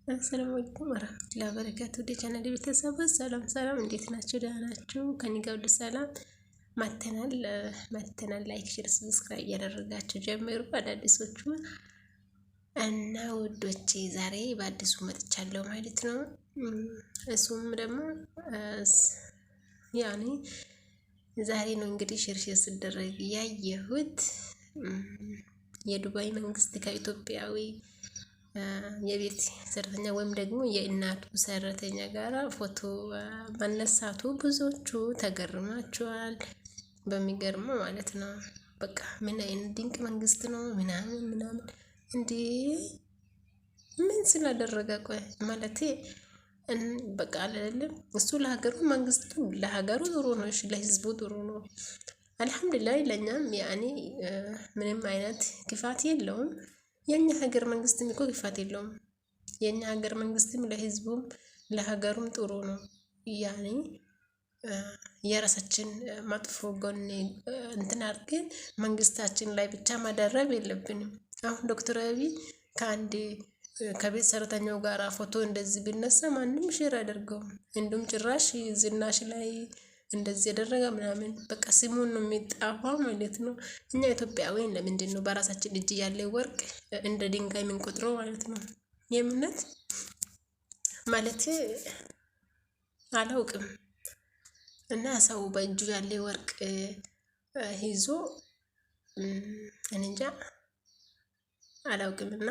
አሰላሙ አለይኩም ወራህመቱላሂ ወበረካቱ። ወደ ቻናሌ ቤተሰቦች ሰላም ሰላም፣ እንዴት ናችሁ? ደህና ናችሁ? ከኔ ጋር ሁሉ ሰላም መተናል መተናል። Like፣ share፣ subscribe እያደረጋችሁ ጀምሩ አዳዲሶቹ እና ውዶቼ፣ ዛሬ በአዲሱ መጥቻለሁ ማለት ነው። እሱም ደግሞ ያኔ ዛሬ ነው እንግዲህ share share ስደረግ ያየሁት የዱባይ መንግስት ከኢትዮጵያዊ የቤት ሰራተኛ ወይም ደግሞ የእናቱ ሰራተኛ ጋራ ፎቶ መነሳቱ ብዙዎቹ ተገርማቸዋል። በሚገርመው ማለት ነው። በቃ ምን አይነት ድንቅ መንግስት ነው ምናምን ምናምን እንዴ! ምን ስላደረገ ቆይ ማለቴ በቃ አይደለም እሱ ለሀገሩ መንግስቱ ለሀገሩ ጥሩ ነው፣ እሺ ለህዝቡ ጥሩ ነው። አልሐምዱሊላህ ለእኛም ያኔ ምንም አይነት ክፋት የለውም። የኛ ሀገር መንግስትም እኮ ክፋት የለውም። የኛ ሀገር መንግስትም ለህዝቡም ለሀገሩም ጥሩ ነው። ያኔ የራሳችን መጥፎ ጎን እንትን አድርገን መንግስታችን ላይ ብቻ ማደረብ የለብንም። አሁን ዶክተር አብይ ከአንድ ከቤት ሰራተኛው ጋር ፎቶ እንደዚህ ቢነሳ ማንም share አያደርገውም። እንዲሁም ጭራሽ ዝናሽ ላይ እንደዚህ ያደረገ ምናምን በቃ ስሙን ነው የሚጣፋው ማለት ነው። እኛ ኢትዮጵያውያን ለምንድን ነው በራሳችን እጅ ያለ ወርቅ እንደ ድንጋይ የምንቆጥረው ማለት ነው? የእምነት ማለት አላውቅም። እና ሰው በእጁ ያለ ወርቅ ይዞ እንጃ አላውቅም እና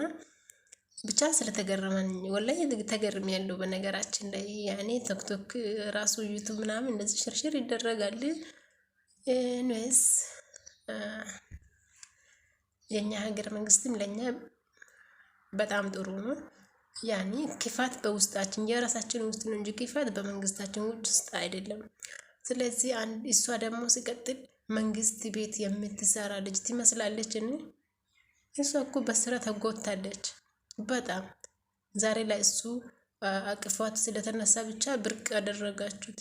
ብቻ ስለተገረመኝ ወላሂ ተገርም ያለው በነገራችን ላይ ያኔ ቲክቶክ ራሱ ዩቱብ ምናምን እንደዚህ share share ይደረጋል። Anyways የኛ ሀገር መንግስትም ለኛ በጣም ጥሩ ነው። ያኔ ክፋት በውስጣችን የራሳችን ውስጥ ነው እንጂ ክፋት በመንግስታችን ውስጥ አይደለም። ስለዚህ አንድ እሷ ደግሞ ሲቀጥል መንግስት ቤት የምትሰራ ልጅ ትመስላለች። እሷ እኮ በስራ ተጎድታለች። በጣም ዛሬ ላይ እሱ አቅፏት ስለተነሳ ብቻ ብርቅ ያደረጋችሁት።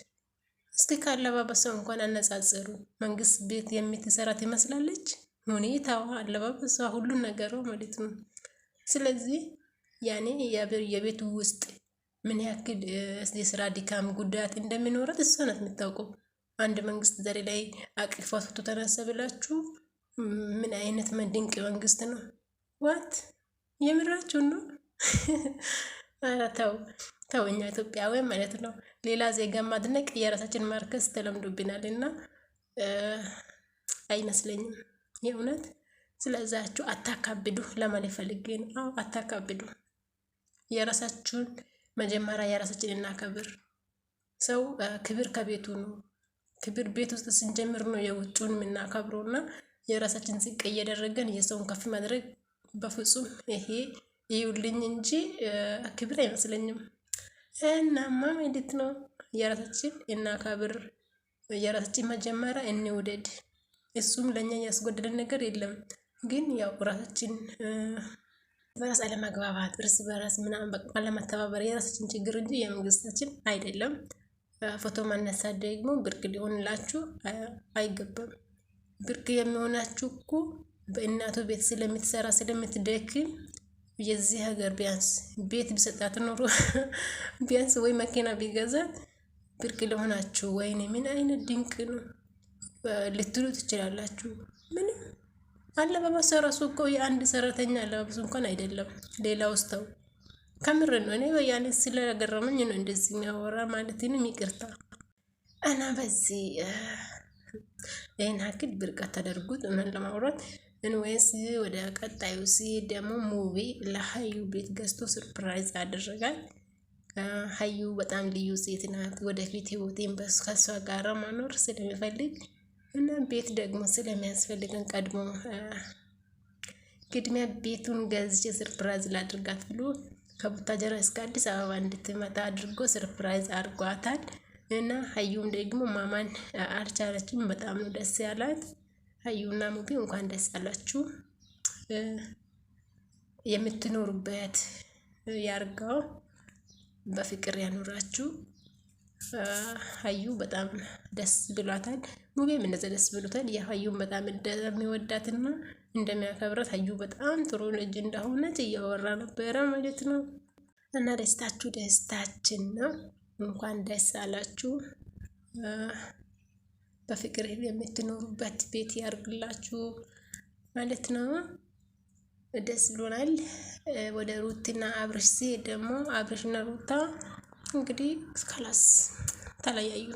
እስቲ ከአለባበሷ እንኳን አነጻጽሩ። መንግስት ቤት የምትሰራ ትመስላለች ሁኔታዋ፣ አለባበሷ፣ ሁሉን ነገሯ ማለት ነው። ስለዚህ ያኔ የቤቱ ውስጥ ምን ያክል የስራ ድካም ጉዳት እንደሚኖራት እሷ ናት የምታውቀው። አንድ መንግስት ዛሬ ላይ አቅፏት ፎቶ ተነሳ ብላችሁ ምን አይነት ድንቅ መንግስት ነው? What የምራችሁን ነው? ኧረ ተው ተው፣ እኛ ኢትዮጵያውያን ማለት ነው ሌላ ዜጋ ማድነቅ የራሳችን ማርከስ ተለምዶብናል እና አይመስለኝም የእውነት። ስለዛችሁ አታካብዱ ለማለት ፈልጌ ነው። አዎ አታካብዱ። የራሳችሁን መጀመሪያ የራሳችን እናከብር። ሰው ክብር ከቤቱ ነው። ክብር ቤት ውስጥ ስንጀምር ነው የውጭውን የምናከብረው እና የራሳችን ዝቅ እያደረገን የሰውን ከፍ ማድረግ በፍጹም ይሄ ይውልኝ እንጂ ክብር አይመስለኝም። እናማ ማለት ነው የራሳችን እናከብር፣ የራሳችን መጀመሪያ እንውደድ። እሱም ለእኛ ያስጎደለን ነገር የለም። ግን ያው ራሳችን በራስ አለመግባባት፣ እርስ በራስ ምናምን በቃ አለመተባበር የራሳችን ችግር እንጂ የመንግስታችን አይደለም። ፎቶ ማነሳት ደግሞ ብርቅ ሊሆንላችሁ አይገባም። ብርቅ የሚሆናችሁ እኮ በእናቱ ቤት ስለምትሰራ ስለምትደክም የዚህ ሀገር ቢያንስ ቤት ቢሰጣት ኖሮ ቢያንስ ወይ መኪና ቢገዛት ብርቅ ሊሆናችሁ፣ ወይኔ ምን አይነት ድንቅ ነው ልትሉ ትችላላችሁ። ምንም አለባበሷ ራሱ እኮ የአንድ ሰራተኛ አለባበሱ እንኳን አይደለም። ሌላ ውስተው ከምር ነው። እኔ ያኔ ስለገረመኝ ነው እንደዚህ የሚያወራ ማለት ነው። ይቅርታ እና በዚህ ይህን ያክል ብርቅ አታደርጉት። እውነት ለማውራት እንወይስ ወደ ቀጣዩ ሲሄድ ደግሞ ሙቪ ለሀዩ ቤት ገዝቶ surprise አደረጋል። ሀዩ በጣም ልዩ ሴት ናት። ወደፊት ህይወቴን ከሷ ጋር መኖር ስለሚፈልግ እና ቤት ደግሞ ስለሚያስፈልገን ቀድሞ ቅድሚያ ቤቱን ገዝቼ surprise ላድርጋት ብሎ ከቡታጀራ እስከ አዲስ አበባ እንድትመጣ አድርጎ surprise አድርጓታል። እና ሀዩም ደግሞ ማማን አልቻለችም። በጣም ነው ደስ ያላት። ሀዩና ሙቢ እንኳን ደስ ያላችሁ። የምትኖሩበት ያርጋው፣ በፍቅር ያኖራችሁ። ሀዩ በጣም ደስ ብሏታል። ሙቤም እንደዛ ደስ ብሎታል። የሀዩን በጣም እንደሚወዳትና እንደሚያከብራት ሀዩ በጣም ጥሩ ልጅ እንደሆነች እያወራ ነበረ ማለት ነው። እና ደስታችሁ ደስታችን ነው። እንኳን ደስ አላችሁ። በፍቅር የምትኖሩበት ቤት ያርግላችሁ ማለት ነው። ደስ ብሎናል። ወደ ሩትና አብርሽ ሲሄድ ደግሞ አብርሽና ሩታ እንግዲህ خلاص ተለያዩ።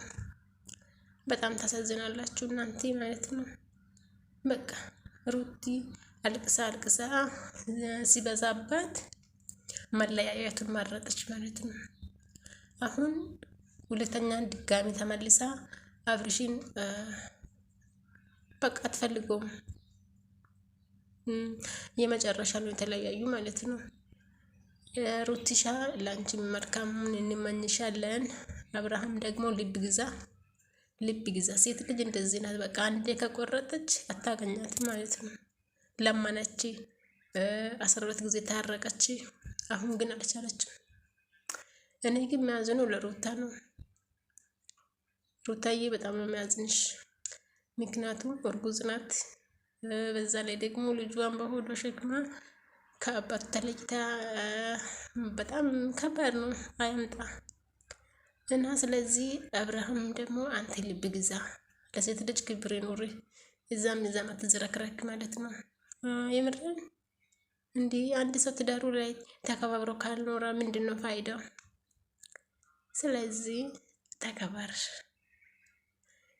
በጣም ታሳዝናላችሁ እናንተ ማለት ነው። በቃ ሩቲ አልቅሳ አልቅሳ ሲበዛባት መለያየቱን መረጠች ማለት ነው። አሁን ሁለተኛ ድጋሚ ተመልሳ አብርሽን በቃ አትፈልገውም። የመጨረሻ ነው የተለያዩ ማለት ነው። ሩቲሻ ለአንቺ መልካሙን እንመኝሻለን። አብርሃም ደግሞ ልብ ግዛ፣ ልብ ግዛ። ሴት ልጅ እንደዚህ ናት። በቃ አንዴ ከቆረጠች አታገኛትም ማለት ነው። ለመነች፣ 12 ጊዜ ታረቀች። አሁን ግን አልቻለችም። እኔ ግን የሚያዝነው ለሩታ ነው። ሩታዬ በጣም ነው የሚያዝንሽ፣ ምክንያቱም እርጉዝ ናት። በዛ ላይ ደግሞ ልጇን በሆዷ ሸክማ ከአባቱ ተለይታ በጣም ከባድ ነው። አያምጣ እና ስለዚህ አብርሃም ደግሞ አንተ ልብ ግዛ፣ ለሴት ልጅ ክብር ይኑር፣ እዛም እዛም አትዝረክረክ ማለት ነው። የምርን እንዲህ አንድ ሰው ትዳሩ ላይ ተከባብሮ ካልኖረ ምንድን ነው ፋይዳው? ስለዚህ ተከበር።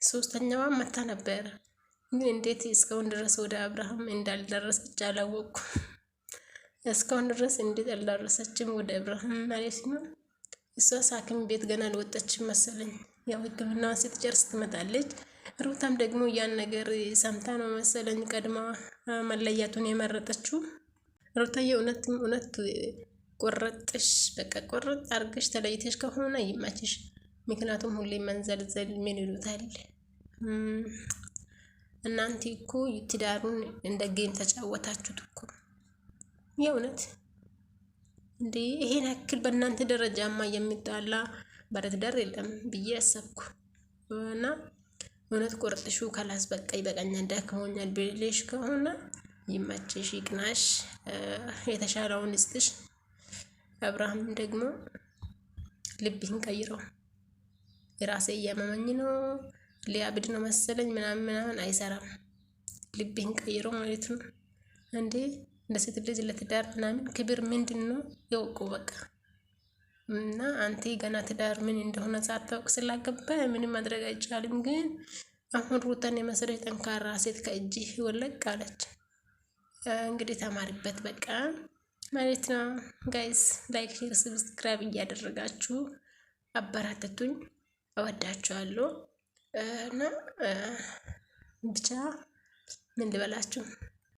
ሶስተኛዋ መታ ነበር፣ ግን እንዴት እስካሁን ድረስ ወደ አብርሃም እንዳልደረሰች አላወቅኩም። እስካሁን ድረስ እንዴት አልደረሰችም ወደ አብርሃም ማለት ነው። እሷ ሐኪም ቤት ገና አልወጣችም መሰለኝ። ያው ሕክምናዋን ስትጨርስ ትመጣለች። ሩታም ደግሞ ያን ነገር ሰምታ ነው መሰለኝ ቀድማ መለያቱን የመረጠችው። ሩታዬ እውነትም እውነት ቆረጥሽ፣ በቃ ቆረጥ አርገሽ ተለይተሽ ከሆነ ይመችሽ። ምክንያቱም ሁሌ መንዘልዘል ምን ይሉታል እናንተ እኮ ትዳሩን እንደ game ተጫወታችሁት እኮ የእውነት እንዴ! ይሄን ያክል በእናንተ ደረጃማ የሚጣላ ባለትዳር የለም ብዬ አሰብኩ። እና እውነት ቆርጥሹ خلاص በቃ ይበቃኛል፣ ደክሞኛል ብለሽ ከሆነ ይመችሽ፣ ይቅናሽ፣ የተሻለውን ይስጥሽ። አብርሃም ደግሞ ልብህን ቀይረው። የራሴ እያመመኝ ነው ሊያብድ ነው መሰለኝ ምናምን ምናምን አይሰራም። ልብህን ቀይሮ ማለት ነው እንዴ! ለሴት ልጅ ለትዳር ምናምን ክብር ምንድን ነው ይወቁ በቃ። እና አንተ ገና ትዳር ምን እንደሆነ ሳታውቅ ስላገባ ምንም ማድረግ አይቻልም። ግን አሁን ሩታን የመሰለች ጠንካራ ሴት ከእጅህ ወለቅ አለች። እንግዲህ ተማሪበት በቃ ማለት ነው። Guys like፣ share፣ subscribe እያደረጋችሁ አበራተቱኝ። እወዳችኋለሁ እና ብቻ ምን ልበላችሁ።